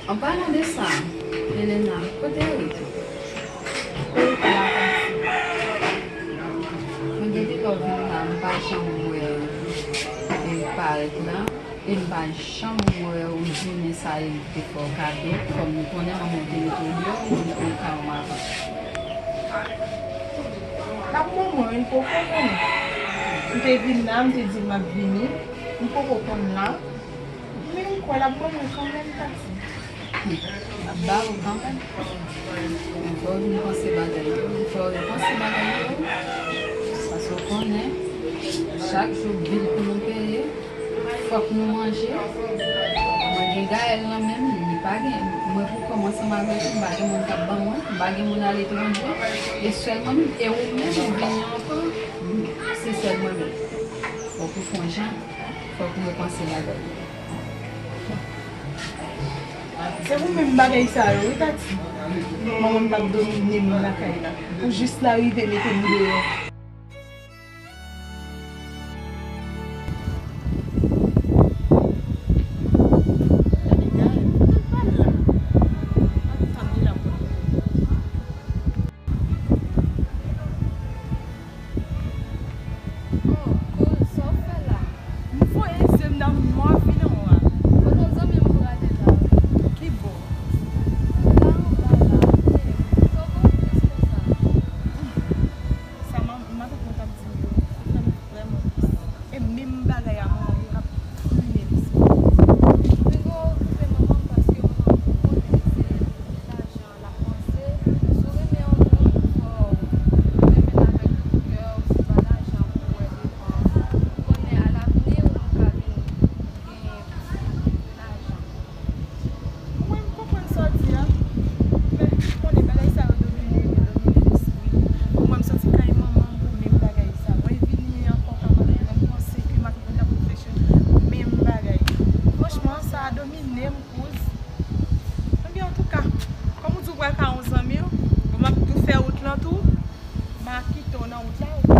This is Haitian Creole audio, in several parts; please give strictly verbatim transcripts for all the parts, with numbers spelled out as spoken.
An palan de sa, Elena, kote Eric? Eric la pati. Mwen depi lè w vin la, m pa janm wè Eric parèt la. E m pa janm wè w jounen sa Eric te fè w kado, kòm nou konnen manman w te mete w deyò, ou vin pran kay w avan. L ap ban mwen, wi, m poko konnen. M te vin la, m te di l m ap vini. M poko konn la. Men m kwè l ap ban mwen kanmenm, Tati. L ap ba ou kanmenm. Men fò w vin panse bagay yo, fò w repanse bagay yo. Paske w konnen, chak jou bil pou nou peye. Fòk nou manje. Mwen gen Gaël nan menm, li pa gen. Mwen pou kòm ansanm avèk ou, m pa gen moun k ap ban mwen, m pa gen moun aletranje. E sèl mwen menm, e ou menm ou vini ankò, se sèl mwen menm. Fòk ou fè yon jan, fòk ou repanse bagay. Se pou menm bagay sa yo, wi, Tati. Manman m t ap domine m lakay la. Pou jis l arive mete m deyò. Oh, kouz, sa w fè la? M voye zye m nan mò vin anwa. Kote zanmi m pou rate la? Ki bò? La anba la. Sa m, m matant mwen t ap di m yo, li fè m vrèman tris. E menm bagay a manman m yo k ap krimine misye. Pinga w okoupe manman m paske manman m konnen se lajan l ap panse. Si w renmen yon moun, fò w renmen l avèk tout kè w, se pa lajan pou w wè depans. Ou konnen alavni nou ka vin gen plis lajan. Mwen, m konprann sa w di a, men, ou konnen, bagay sa yo domine m, domine lespri m. Mwen, m soti kay manman m pou menm bagay sa. Mwen vini ankò kay manman m, mwen panse ke m ap vin ap reflechi pou menm bagay. Franchman, sa a domine m, kouz. Ebyen, antouka, kòm ou di w pral ka yon zanmi w, bon, m ap tou fè wout lan tou, m a kite w nan wout la, ou pa.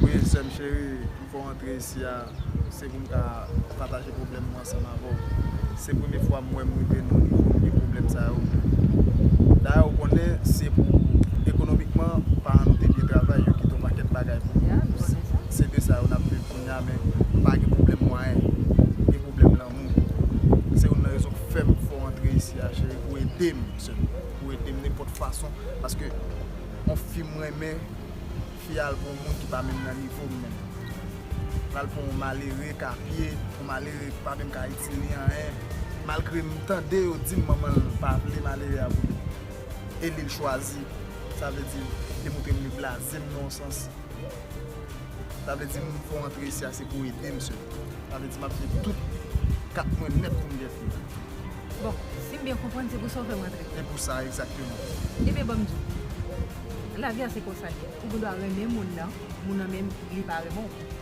Wi, sè m cheri. M fè w antre isi a, se pou m ka pataje pwoblèm mwen ansanm avè w. Se premye fwa m wè m rive nan nivo m gen pwoblèm sa yo. Dayè, ou konnen, se pou ekonomikman, paran nou te byen travay, yo kite yon pakèt bagay pou nou. Se de sa yo n ap viv kounye a, men m pa gen pwoblèm mwayen. M gen pwoblèm lanmou. Se youn nan rezon k fè m fè w antre isi a, cheri, pou ede m sèlman. Pou ede m nenpòt fason, paske yon fi m renmen, fi a al pou yon moun ki pa menm nan nivo m menm. L al pou yon malere kapye, yon malere ki pa menm ka itil li anyen. Malgre m tande yo di m manman l pa vle malere a pou li. E li l chwazi. Sa vle di, li montre m li blaze m nan yon sans. Sa vle di, m fè w antre isi a, se pou ede m sèlman. Sa vle di, m ap fè tout kat mwen nèt pou m gen fi a. Bon, si m byen konprann, se pou sa w fè m antre. Se pou sa, egzakteman. Ebyen, ban m di w, lavi a se konsa l ye. Ou gen dwa renmen moun nan, moun nan menm, li pa renmen w.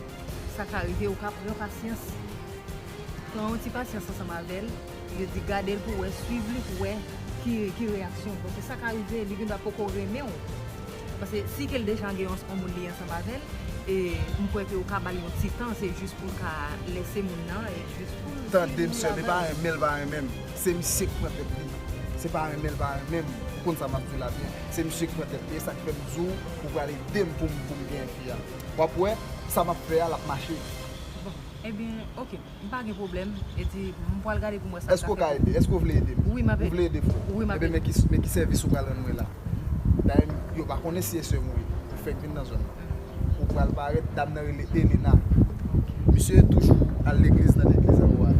Sa ka rive, ou ka pran pasyans. Pran yon ti pasyans ansanm avè l. Yo di gade l pou wè, swiv li pou wè ki, ki reyaksyon l. Paske sa ka rive, li gen dwa poko renmen w. Paske si ke l deja gen yon, yon moun li ansanm avè l, e m kwè ke ou ka ba l yon ti tan, se jis pou l ka lèse moun nan, e jis pou l... Tande m, sè, men pa renmen l, pa renmen m. Se misye k pran tèt li. Se pa renmen l, pa renmen m. Ou konn sa m ap di w la byen. Se misye k pran tèt li. E sa k fè m di w, ou pral ede m pou m, pou m gen fi a. W ap wè, sa m ap fè a, l ap mache. Bon, ebyen, oke. M pa gen pwoblèm. E di, m pral gade pou m wè sa m ka fè pou ou. Èske w ka ede? Èske w vle ede m? Wi, m ap ede. Ou vle ede frè w? Wi, m ap ede. Ebyen, men ki, men ki sèvis ou pral rann mwen la? Dayè, yo pa konnen si e sè m ou ye. Ou fèk vin nan zòn nan. Ou pral parèt, dam nan rele Elena. Misye toujou al legliz nan legliz anwo a.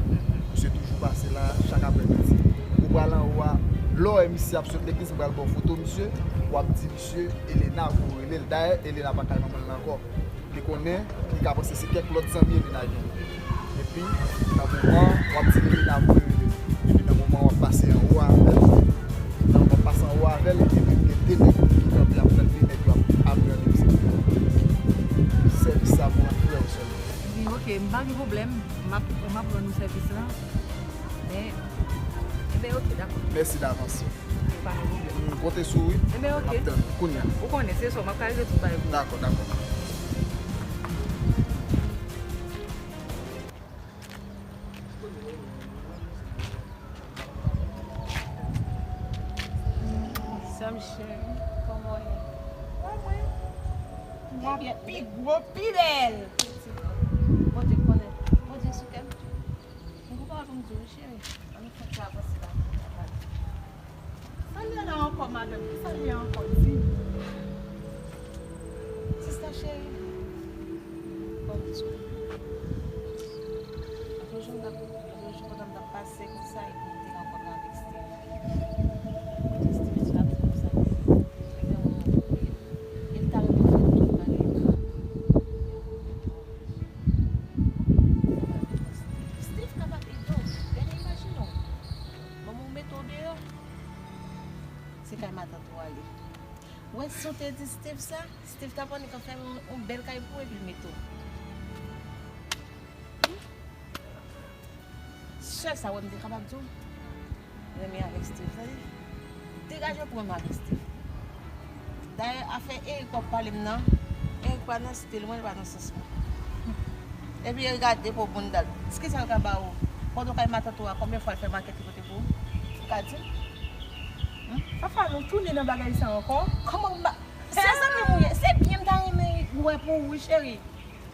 Misye toujou pase la chak aprèmidi. Ou pral anwo a, lè w wè misye ap sot legliz, m pral ba w foto misye, w ap di misye Elena pou w rele l. Dayè, Elena pa kay manman l ankò. Li konnen, li ka panse se kèk lòt zanmi Elena gen. Epi, nan moman, w ap di Elena voye rele m. Epi nan moman, w ap pase anwo avè l. Nan moman w ap pase anwo avè l, epi m gen de nèg ki kanpe ap tann li, nèg yo ap, ap rele m se. Sèvis sa pou rann frè w sèlman. Wi, oke, m pa gen pwoblèm. M ap, m ap rann ou sèvis lan. Men, ebyen, oke, dakò. Mèsi davans. Pa gen pwoblèm. M konte sou ou, wi. Ebyen, oke. M ap tann ou kounye a. Ou konnen, se swa, m ap ka regle tout bagay pou ou. Dakò, dakò. Cheri, kòman w ye? Mwen, mwen. Mwen pi gwo, pi bèl. Bondye konnen. Bondye sou kè m. Mwen gen pawòl pou m di w, wi, cheri. Ann fè ti avanse la. Sa l ye la ankò, madanm? Ki sa l ye ankò? Di m. Sista cheri. Bon, m di w. Lòt jou m t ap, lòt jou pandan m t ap pase konsa, epi m te rankontre avèk Steve. Kote Steve, Steve ap di konsa. Li fè mwen, e, e l ta renmen fè tout bagay. Steve kapab ede w. Gade, imajine w. Manman w mete w deyò. Se kay matant ou ale. Ou wè, si w te di Steve sa, Steve t ap annik fè yon, yon bèl kay pou ou epi l mete w. Sèl sa w wè m te kapab di w. Renmen avèk Steve, tande. Degaje w pou renmen avèk Steve. Dayè, afè Eric w ap pale m nan, Eric pa nan stil mwen, li pa nan sans mwen. Epi Eric a depo bounda l. Kisa l ka ba ou? Pandan w kay matant ou a, konbyen fwa l fè makèt li pote pou ou? Ou ka di m? Hmm? Fafa, nou tounen nan bagay sa ankò? Kòman m ba... Se zanmi m ou ye. Se byen m ta renmen wè pou ou, wi, cheri.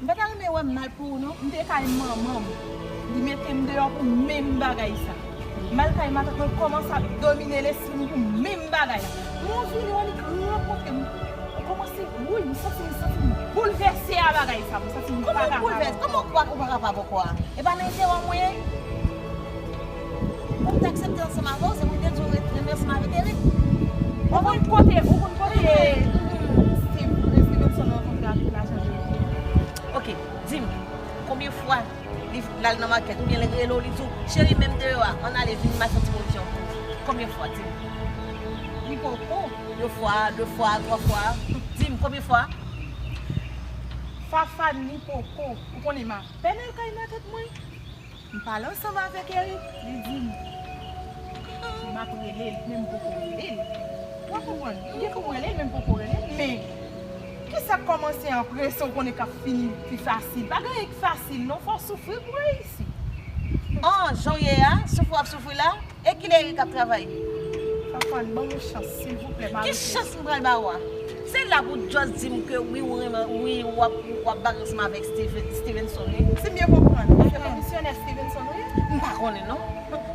M pa ta renmen wè mal pou ou, non. M te kay manman m. Li mete m deyò pou menm bagay sa. M al kay matant mwen, kòmanse ap domine lespri m pou menm bagay la. Mwen vini wè li rankontre m. Ou kòmanse, wi, m santi, m santi m boulvèse a bagay sa. M santi m pa kapab ankò. Kòman boulvèse? Kòman ou pa, ou pa kapab ankò a? E pa nan enterè w mwen ye? Pou m te aksepte ansanm avè w, se pou m te di w ret, renmen ansanm avèk Eric. Ou konn kote, ou konn kote Steve, Stevenson rankontre avèk lajan de... Ok, di m, konbyen fwa li, l al nan makèt, oubyen l rele w, li di w, cheri, menm deyò a, ann ale, vin m al fè yon ti pwovizyon pou ou. Konbyen fwa, di m? Li poko. De fwa, de fwa, twa fwa. Di m, konbyen fwa? Fafa, li poko. Ou konnen m apèn al kay makèt mwen. M pale ansanm avèk Eric, li di m, m ap rele l, men m poko rele l. Ou konprann? M gen pou m rele l, men m poko rele l. Men, kisa k kòmanse an prese, ou konnen k ap fini pi fasil. Pa gen anyen k fasil, non, fò w soufri pou w reyisi. An, jan w ye a, soufri w ap soufri la, e kilè Eric ap travay? Fafane, ban m yon chans, silvouplè, m a... Ki chans m pral ba w a? Se la pou w just di m ke wi, ou renmen, wi, w ap, w ap bagay ansanm avèk Steven-, Stevenson, wi. Si m byen konprann, se komisyonè Stevenson ou ye? M pa konnen, non.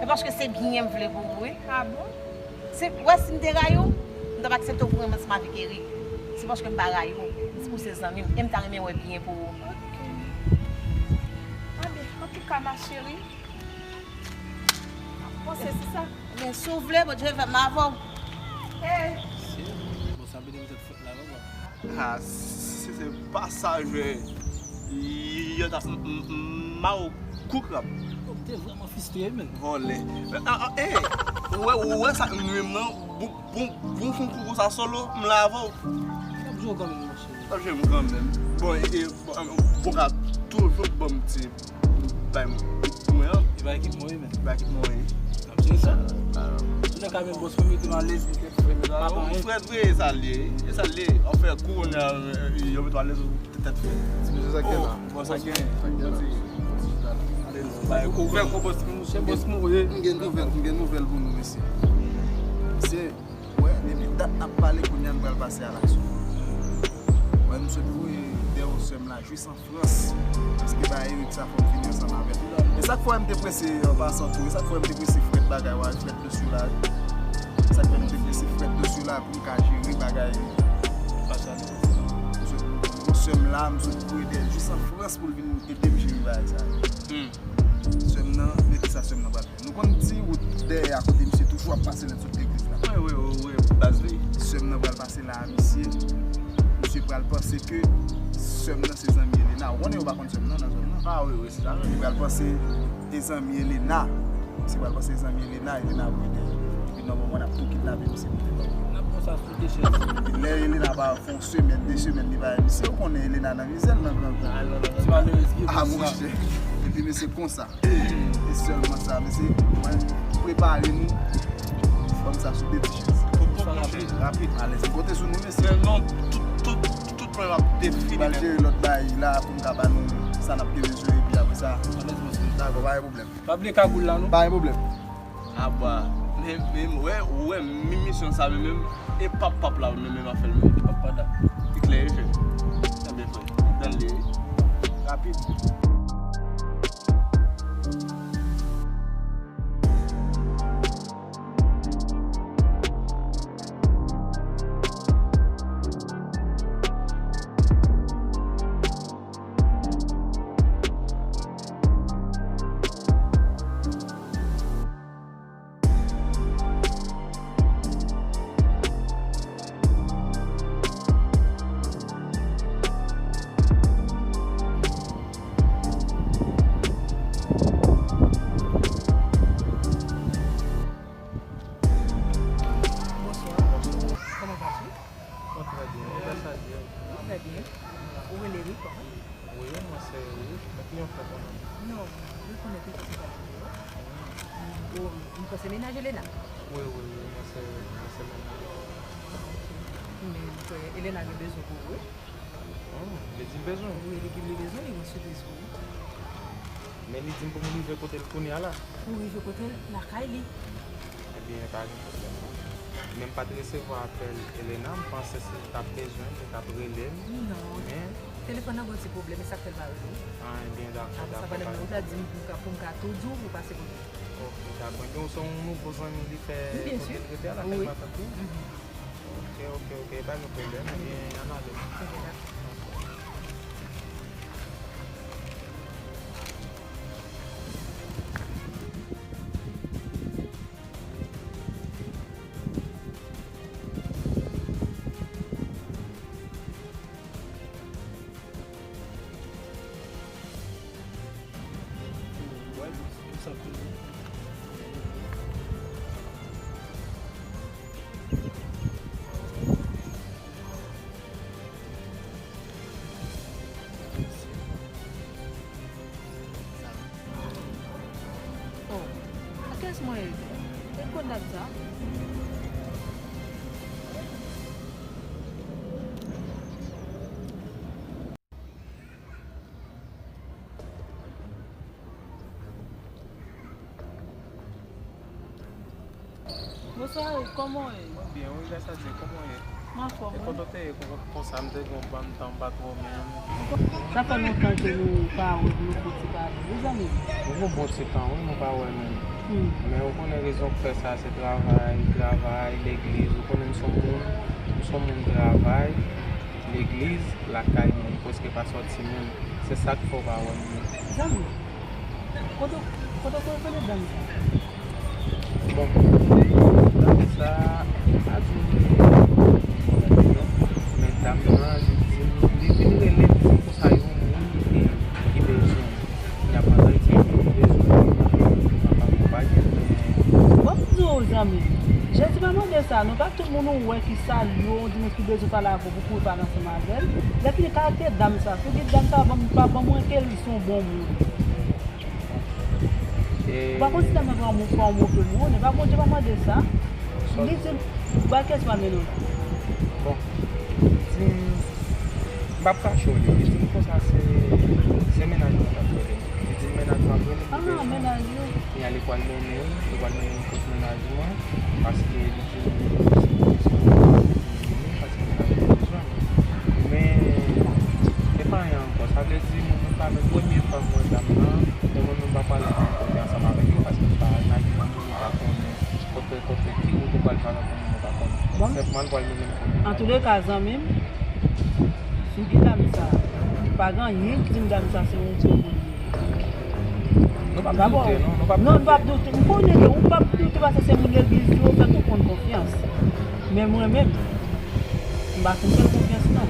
E paske se byen m vle pou ou, wi. A bon? Se, w wè, si m te rayi w, m t ap aksepte w pou renmen ansanm avèk Eric. Se paske m pa rayi w. Se pou se zanmi m. E m ta renmen wè byen pou ou. Ok. Anben, antouka, ma chérie, m ap panse sou sa. Men si w vle, Bondye fè m avè w. Hey! Bon, sa vle di m tèt fèt la, non, papa? Ah, se, se pa sa, jwe. Yo ta m, m, m, ma w kou krab. Ou te vrèman fistre, men. Vòlè. Ah, ah, eh, ou wè, ou wè sa k nwi m nan? Bon, bon, bon fon kou konsa solo, m la avè w. N ap jwe kanmenm, monchè. N ap jwe kanmenm. Bon, e, e, bon, bon, ka toujou ban m ti bay m mwen an. E pa ekip mwen, men. E pa ekip mwen, wi. N ap jere sa. Antouka, men bòs mwen mete m alèz, m te frè m la. Frèt, wi, e sa l ye. E sa l ye. Anfen, kounye a, yo mete w alèz, tèt frèt. Ti mesye sa gen la. Bòs sa gen. Sa gen la. Alèz. Bay, ouvè kou bòs. Se bòs mwen, wi. M gen nouvèl, m gen nouvèl pou nou, mesye. Se Wè, depi dat n ap pale, kounye a n pral pase a laksyon. Wè, m sot voye dèyè sè m la, jis an Frans. Paske ba Eric sa fò m fini ansanm avè l. E sa k fè m te prese, an pasan tou, e sa k fè m te prese frèt bagay, wè, frèt dosye la. Sa k fè m te prese frèt dosye la pou m ka jere bagay. M sot voye sè m la, m sot voye dèyè jis an Frans pou l vin ede m jere bagay sa. Hmm. Sè m nan, men kisa sè m nan pral fè. Nou konn ti wout dèyè a kote misye toujou ap pase lè l sot legliz la. Wi, wi, wi, wi, baz li. Sè m nan pral pase la a misye. Misye pral panse ke sè m nan se zanmi Elena. Ou konnen yo pa konn sè m nan nan zòn nan. Ah, wi, wi, se sa menm. Li pral panse e zanmi Elena. Misye pral panse e zanmi Elena, Elena voye dèyè. Epi nòmalman n ap tou kidnape misye pou de bò. N ap pran sa sou de chèz. Lè Elena pa fè yon semèn, de semèn, li pa wè misye, ou konnen Elena nan mizè l nan grangou. Ah, non, non, non. Ti malerèz ki... Ah, monchè. Epi mesye konsa. E sèlman sa, mesye, mwen prepare nou. Fòm sa sou de ti chèz. Rapid, rapid. Alèz, m konte sou nou, mesye. Non, tout, tout, tout pwen ap defini. Pral jere lòt bagay la pou m ka ba nou sa n ap gen bezwen, epi apre sa. Alèz, mesye. Dakò, pa gen pwoblèm. Pa bliye kagoul la, non. Pa gen pwoblèm. Aba. Men, men, wè, ou wè, menm misyon sa, men, menm, e pap, pap la, men, menm afè l, men, e pap pa dat. Li klè, e klè. Ebyen, frè, dan li, rapid. Bonsoir. Comment vas-tu? Oh, très bien. Grâce à Dieu. Très bien. Ou rele Rick, wi. Wi, mwen se Rick. Mwen ki yon frè konnen. Non, mwen konnen Rick se pa Rick. Bon, mwen panse menaj Elena. Wi, wi, wi, mwen se, mwen se menaj. Men, frè, Elena gen bezwen pou ou, wi. Oh, li di l bezwen. Wi, li di l bezwen, li gen sipriz pou ou. Men li di m pou m rive kote l kounye a la. Ou rive kote l, lakay li. Ebyen, pa gen pwoblèm non. Men m pa t resevwa apèl Elena, m panse si l t ap bezwen, li t ap rele m. Non. Men telefòn nan gen yon ti pwoblèm, e sa k fè l pa rele w. Ah, ebyen, dakò, dakò, pa gen pwoblèm. Apre sa, pandan m nan wout la, di m pou m ka, pou m ka tou di w pou w pase kote l. Ok, dakò. Ebyen, ou se yon nouvo zanmi li fè kote l rete a, lakay matant li? Wi, byen si. Mhm. Ok, ok, ok, pa gen pwoblèm. Ebyen, ann ale. Ok, dakò. Oh, a kiyès mwen ye? E konn dat sa? Bonswa, Eric, kòman w ye? Mwen byen, wi, grâce à Dieu, kòman w ye? M anfòm, wi. E kote w te ye kon, konsa, m te gen yon bann tan m pa t wè w menm. Sa fè lontan ke nou pa wè, nou fon ti pale, wi, zanmi m. Nou gen bon ti tan, wi, nou pa wè menm. Hmm. Men ou konnen rezon k fè sa, se travay, travay, legliz. Ou konnen m se yon moun, m se yon moun travay, legliz, lakay mwen, m prèske pa sòti menm. Se sa k fè w pa wè m menm. Zanmi, kote, kote w konnen dam sa? Bon, dam sa, m pa di w li, men dam nan, li di m, li vin rele m, li di m konsa yon moun ki, ki bezwen m. Kounye a pandan l di m li bezwen m, m ap akonpaye l, men. Bon, m di w, zanmi, Jezi pa mande sa, non, pa tout moun ou wè ki salye w, di moun ki bezwen pale avè w, pou kouri pale ansanm avè l. Lè fini, karaktè dam sa, figi dam sa, pa ban mwen ke li se yon bon moun. E ou pa konn si dam nan fè yon mo-, fè yon move mo, non, pa Bondye pa mande sa. Li di m, ba kiyès pa mennen w la? Bon, li di m, m p ap kache w li, li di m konsa se, se mennaj mwen k ap rele m. Li di m mennaj mwen ap rele m, li bezwen m. Ah, mennaj ou. Kounye a li pral mennen m, li pral mennen m kot mennaj mwen, paske li di m, paske mennaj mwen bezwen m. Men, se pa anyen ankò. Sa vle di, mwen menm pa menm premye fwa m wè dam nan, men mwen menm m pa pral antre nan kote ansanm avèk li, paske m pa nan yon moun m pa konnen. Kote, kote, ki wout ou pral pale ak yon moun ou pa konnen? Bon. Senpman, l pral mennen m kote. Antouleka, zanmi m, figi dam sa, pa gen anyen ki di m dam sa se yon gwo moun li ye. Nou p ap doute, non, nou p ap doute. Non, nou p ap doute. M konnen ke ou p ap doute paske se moun legliz li, ou fè tou konn konfyans. Men mwen menm, m pa fin fè l konfyans, non.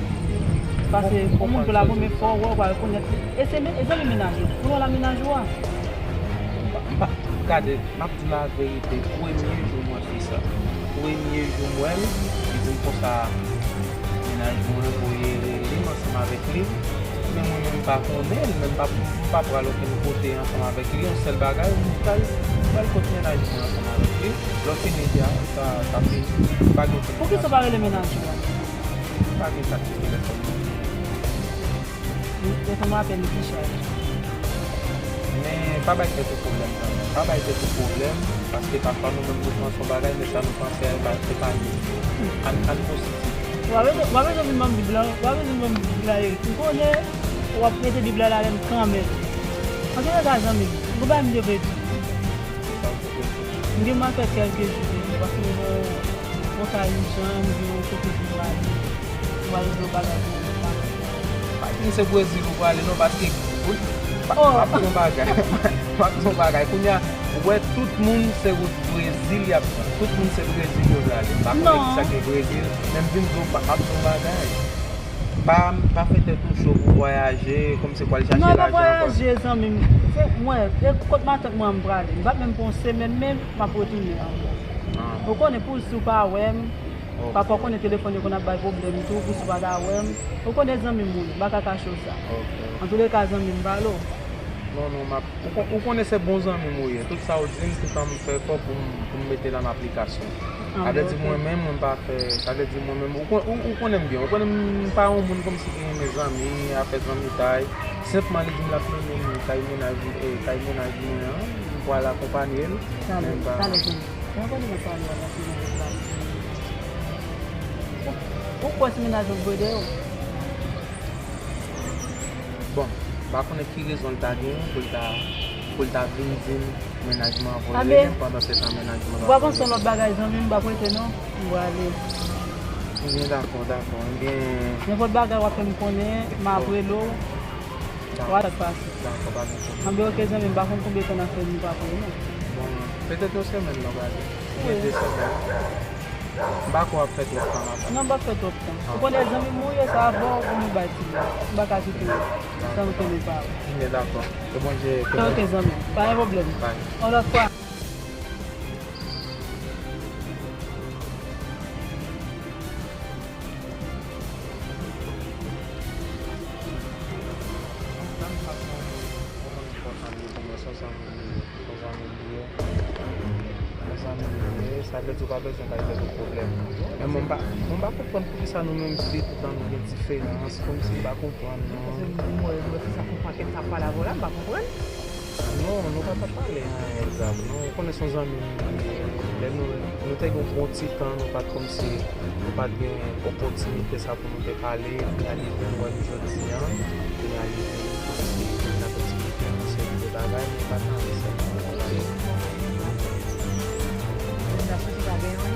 Paske yon moun ke la premye fwa w wè, w pa rekonèt li. E se men-, e zanmi mennaj ou. Kounye a la mennaj ou a. M pa, m pa, gade, m ap di w laverite, premye jou m wè fi sa. Premye jou m wè l, li di m konsa, mennaj mwen voye rele m ansanm avèk li. Men mwen menm m pa konnen l, men m pa, m pa pral okenn kote ansanm avèk li. Yon sèl bagay, m pral, m pral kot mennaj mwen ansanm avèk li. Lè w fini di a, sa, sa fini. Pa gen okenn relasyon. Poukisa w pa rele mennaj ou a? Pa gen sa ki telefòn nan. Telefòn mwen apèl li pi chaj. Men Pa bay tèt ou pwoblèm, zanmi. Pa bay tèt ou pwoblèm, paske pafwa nou menm nou panse yon bagay, men sa nou panse a, e pa, e pa li. Ann, ann pozitif. Ou pa bezwen, ou pa bezwen vin ban m Bib la, ou pa bezwen ban m Bib la, Eric. M konnen w ap mete Bib la ladan l kanmenm. Antouleka, zanmi m, m gon bagay m dwe di. Sa w te dwe di. M gen m a fè kèlke jou deja, paske m gen yon, yon ka ijan, m gen yon kote pou m ale. M pral regle yon bagay pou mwen. Pa di m se Brezil ou prale non, paske, wi, pa, oh, m ap di yon bagay. M ap di yon bagay. Kounye a, ou wè, tout moun se wout Brezil y ap pran. Tout moun se Brezil yo prale. M pa konnen kisa ki Brezil, men m vin di w, pa, m ap di yon bagay. Pa, pa fè tèt ou cho pou vwayaje, kòmsi pou al chache lajan ankò. Non, pa vwayaje, zanmi m. Se mwen, e kot matant mwen an m prale. M p ap menm pran yon semèn, men m ap retounen ankò. Ah. Ou konnen, pou si w pa wè m, ok, pafwa w konnen telefòn yo konn ap bay pwoblèm tou, pou si w pa ta wè m. Ou konnen zanmi m ou ye, m pa ka kache w sa. Ok. Antouleka, zanmi m, m prale w. Non, non, m ap, ou kon-, ou konnen se bon zanmi m ou ye. Tout sa w di m, tout tan m fè efò pou m, pou m mete l an aplikasyon. Ah, sa vle di, ok, mwen menm, mwen pa fè, sa vle di mwen menm, ou kon-, ou, ou konnen m byen, ou konnen m pa yon moun kòmsi ki renmen zanmi, afè zanmitay. Senpman, li di m l ap mennen m kay mennaj, eh, kay mennaj mwen an, m pral akonpanye l. Talè, men m pa talè, zanmi. Mwen konnen mwen pale a pase nan lòt la. Ou, ou kwè se mennaj ou voye dèyè w? Bon, m pa konnen ki rezon l ta genyen pou l ta, pou l ta vin di m mennaj mwen an voye l, men pandan se tan mennaj mwen pa voye l. Ou pa panse yon lòt bagay, zanmi m, m p ap rete non. M prale. Ebyen, dakò, dakò. Ebyen, nenpòt bagay w ap fè m konnen, m ap rele w. Dakò. W a sa k pase. Dakò, pa gen pwoblèm. Anben, ok, zanmi m, m pa konn konbyen tan n ap fè nou pa pale non. Bon, petèt yon semèn nan prale. Oubyen de semèn. M pa kwè w ap fè twòp tan la. Non, m p ap fè twòp tan. Ou konnen zanmi m ou ye, sa bon pou nou bay ti bò. M pa ka kite w san m konnen pa w. Ebyen, dakò. Ke Bondye, ke Bondye. Ok, zanmi m. Pa gen pwoblèm. Bye. Yon lòt fwa. Yon zanmi m li ye, yon zanmi m li ye, yon zanmi m li ye, sa vle di w pa bezwen bay tèt ou pwoblèm. Men mwen m pa, mwen m pa konprann poukisa nou menm fi tout tan nou gen diferans, kòmsi m pa konprann non. Paske m wè, m wè se sa fè yon pakèt sa pale avè w la, m pa konprann. Non, nou pa t ap pale anyen egzak non. Ou konnen se yon zanmi m li ye. Lè nou, nou te gen yon bon ti tan, nou pa t kòmsi, nou pa t gen opòtinite sa pou nou te pale, kounye a li vin wè m jodi a, kounye a li vin kòmsi vin nan opòtinite yon seri de bagay, men pa nan anyen sèlman. Kounye a soti pa gen anyen.